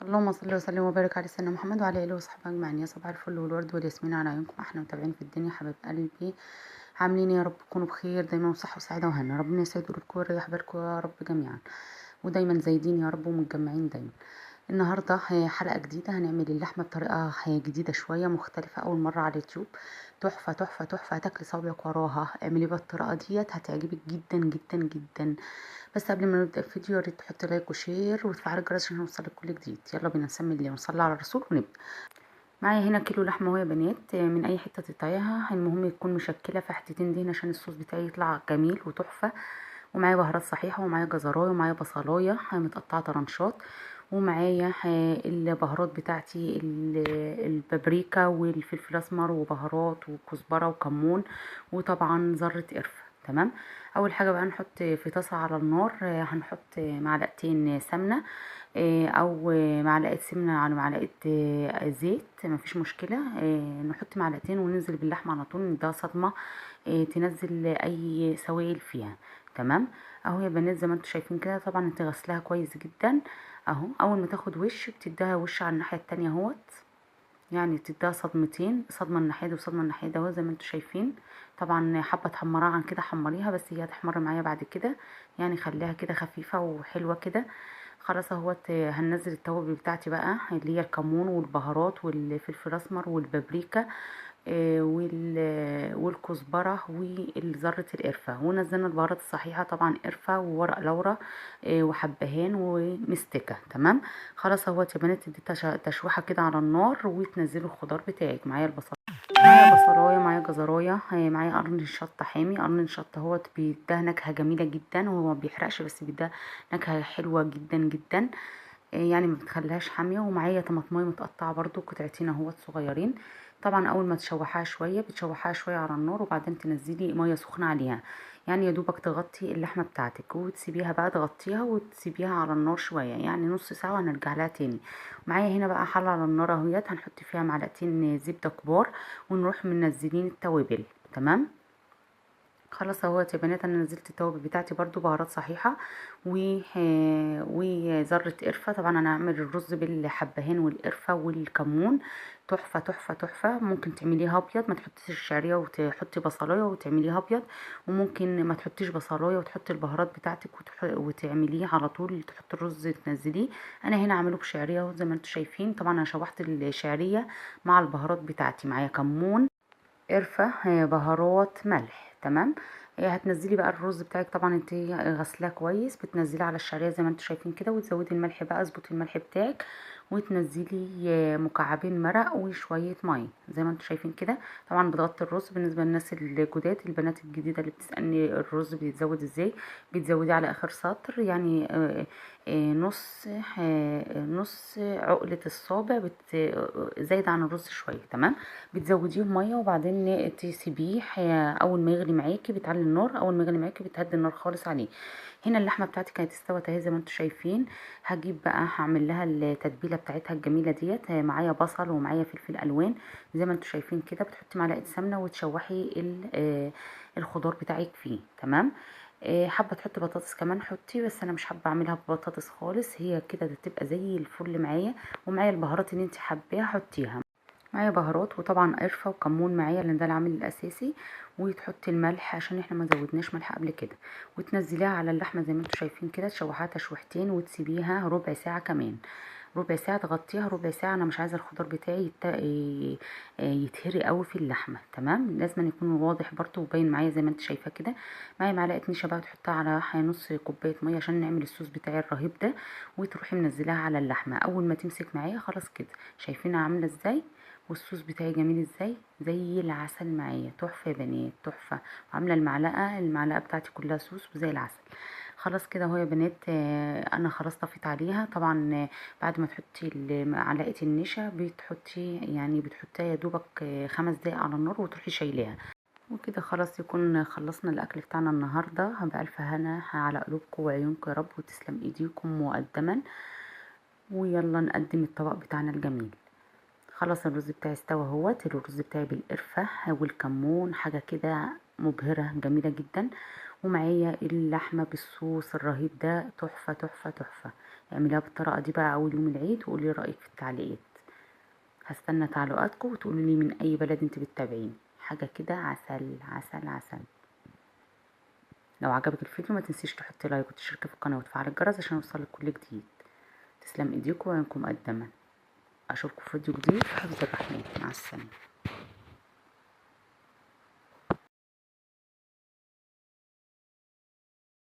اللهم صل وسلم وبارك على سيدنا محمد وعلى اله وصحبه اجمعين. يا صباح الفل والورد والياسمين على عيونكم، احنا متابعين في الدنيا حبايب قلبي. عاملين يا رب تكونوا بخير دايما وصحة وسعادة وهنا. ربنا يسعد قلوبكم ويريح بالكم يا رب جميعا، ودايما زايدين يا رب ومتجمعين دايما. النهارده حلقة جديدة، هنعمل اللحمة بطريقة جديدة شوية مختلفة، اول مرة على اليوتيوب. تحفة تحفة تحفة، هتاكلي صابعك وراها. اعملي بقى الطريقة ديت هتعجبك جدا جدا جدا. بس قبل ما نبدا الفيديو يا ريت تحطي like و share وتفعلي الجرس عشان يوصلك كل جديد. يلا بينا نسمي الله ونصلي على الرسول ونبدا. معايا هنا كيلو لحمه اهو يا بنات، من اي حتة تقطعيها، المهم يكون مشكلة في حتتين دهن عشان الصوص بتاعي يطلع جميل وتحفه. ومعايا بهارات صحيحه، ومعايا جزرايه، ومعايا بصلايه متقطعه طرنشات، ومعايا البهارات بتاعتي البابريكا والفلفل الاسمر وبهارات وكزبره وكمون، وطبعا ذره قرفه. تمام. اول حاجة بقى نحط في طاسه على النار، هنحط معلقتين سمنه او معلقه سمنه على معلقه زيت، مفيش مشكلة. نحط معلقتين وننزل باللحمه على طول، نديها صدمة تنزل اي سوائل فيها. تمام اهو يا بنات زي ما انتم شايفين كده. طبعا انت غسلها كويس جدا اهو. اول ما تاخد وش بتديها وش على الناحية التانية اهوت، يعني تديها صدمتين، صدمة الناحية دي وصدمة الناحية دي اهو زي ما انتم شايفين. طبعا حابة تحمرها عن كده حمريها، بس هي هتحمر معايا بعد كده، يعني خليها كده خفيفة وحلوه كده. خلاص اهوت هننزل التوابل بتاعتي بقى اللي هي الكمون والبهارات والفلفل الاسمر والبابريكا والكزبره وذره القرفه، ونزلنا البهارات الصحيحة طبعا قرفه وورق لورا وحبهان ومستكه. تمام خلاص اهوت يا بنات، تدي تشويحه كده على النار وتنزلوا الخضار بتاعك. معايا البصل، معايا بصلايه، معايا جزرايه، معايا قرن شطه حامي. قرن شطه اهوت بيديها نكهة جميلة جدا، وهو ما بيحرقش بس بيديها نكهة حلوة جدا جدا، يعني ما بتخليهاش حامية. ومعايا طماطمايه متقطعه برده قطعتين اهوت صغيرين. طبعا اول ما تشوحها شوية بتشوحها شوية على النار، وبعدين تنزلي مية سخنة عليها، يعني يا دوبك تغطي اللحمة بتاعتك، وتسيبيها بقى تغطيها وتسيبيها على النار شوية، يعني نص ساعة وهنرجع لها تاني. معايا هنا بقى حله على النار اهيت، هنحط فيها معلقتين زبدة كبار ونروح منزلين التوابل. تمام خلاص اهوت يا بنات، انا نزلت التوابل بتاعتي برده بهارات صحيحه وذره قرفه. طبعا انا هعمل الرز بالحبهان والقرفه والكمون، تحفة تحفة تحفة. ممكن تعمليها ابيض، ما تحطيش الشعرية وتحطي بصلايه وتعمليها ابيض، وممكن ما تحطيش بصلايه وتحطي البهارات بتاعتك وتعمليه على طول، تحطي الرز تنزليه. انا هنا عامله بشعريه زي ما انتم شايفين. طبعا انا شوحت الشعرية مع البهارات بتاعتي، معايا كمون، قرفه، بهارات، ملح. تمام هتنزلي بقى الرز بتاعك، طبعا انت غسلاه كويس، بتنزليه على الشعرية زي ما انتم شايفين كده، وتزودي الملح بقى، اظبطي الملح بتاعك، وتنزلي مكعبين مرق وشوية مية زي ما انتم شايفين كده. طبعا بتغطي الرز. بالنسبة للناس الجداد، البنات الجديدة اللي بتسالني الرز بيتزود ازاي، بتزوديه على اخر سطر، يعني نص عقله الصابع زايدة عن الرز شوية. تمام بتزوديه مية وبعدين تسيبيه اول ما يغلي معاكي بتعلي النار، اول ما يغلي معاكي بتهدي النار خالص عليه. هنا اللحمة بتاعتي كانت استوت اهي زي ما انتم شايفين. هجيب بقى هعمل لها التتبيله بتاعتها الجميلة ديت. معايا بصل ومعايا فلفل الوان زي ما انتم شايفين كده. بتحطي معلقه سمنه وتشوحي الخضار بتاعك فيه. تمام حابة تحطي بطاطس كمان حطي، بس انا مش حابة اعملها ببطاطس خالص، هي كده تبقى زي الفل معايا. ومعايا البهارات اللي انت حباها حطيها، معايا بهارات وطبعا قرفه وكمون معايا لان ده العامل الاساسي، وتحطي الملح عشان احنا ما زودناش ملح قبل كده، وتنزليها على اللحمة زي ما انتم شايفين كده، تشوحيها تشويحتين وتسيبيها ربع ساعة كمان، ربع ساعة تغطيها ربع ساعة. انا مش عايزه الخضار بتاعي يتهري قوي في اللحمة. تمام لازم يكون واضح برده وباين معايا زي ما انت شايفه كده. معايا معلقه نشا بقى تحطها على نص كوباية مية عشان نعمل الصوص بتاعي الرهيب ده، وتروحي منزلاها على اللحمة. اول ما تمسك معايا خلاص كده، شايفينها عامله ازاي والصوص بتاعي جميل ازاي، زي العسل معايا، تحفة يا بنات تحفة. وعامله المعلقة بتاعتي كلها صوص وزي العسل. خلاص كده اهو يا بنات، انا خلاص طفيت عليها. طبعا بعد ما تحطي معلقه النشا بتحطي، يعني بتحطيها يا دوبك 5 دقايق على النار وتروحي شايلاها وكده. خلاص يكون خلصنا الاكل بتاعنا النهارده. بألف هنا على قلوبكم وعيونكم يا رب، وتسلم ايديكم مقدما. ويلا نقدم الطبق بتاعنا الجميل. خلاص الرز بتاعي استوى اهوت، الرز بتاعي بالقرفه والكمون، حاجة كده مبهرة جميلة جدا. ومعايا اللحمة بالصوص الرهيب ده، تحفة تحفة تحفة. اعمليها بالطريقة دي بقى اول يوم العيد وقولي رايك في التعليقات. هستنى تعليقاتكم وتقولوا لي من اي بلد انت بتتابعيني. حاجة كده عسل عسل عسل. لو عجبك الفيديو ما تنسيش تحطي لايك وتشتركي في القناة وتفعلي الجرس عشان يوصلك كل جديد. تسلم ايديكم وعينكم مقدما. اشوفكم في فيديو جديد في حفظ الرحمن. مع السلامة.